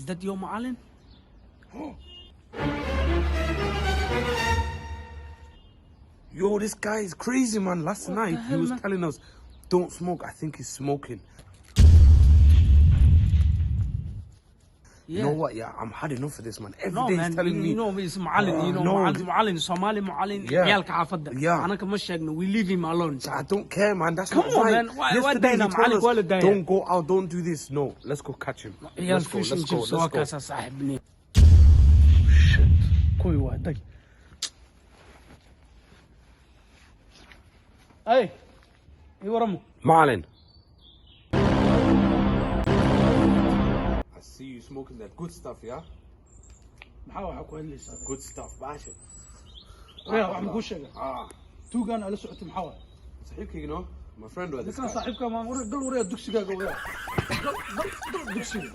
Is that your macalin? Yo, this guy is crazy, man. Last What the night he hell, was man? Telling us, "Don't smoke." I think he's smoking. You know what? Yeah, I'm had enough of this, man. Every No, day man, he's telling me. you know it's macalin, you know, No. macalin, macalin, Somali macalin, ciyaalka xaafadda. Anaka ma sheegno, we leave him alone. I don't care, man. That's Come not on, right. man. Why Yesterday he dayna told macalin us, waa la daaya? "Don't go out, don't do this." No, let's go catch him. Ciyaal Let's go, fish and let's go, chips waa let's go. kaasaa saaxiibni. Kuwii waa dag. Ay, ii waramo. Marlin. I see you smoking that good stuff, yeah? Maxaa waxaa ku hadlaysaa? Good stuff, basha. Waya wax ma kuu sheega? Ah, Tuugaan ala socotay maxaa waay? Saaxiibkayga, no? My friend was this Ninkaan guy. Saaxiibka maan war gal waraya dugsigaaga waya gal gal gal dugsiga.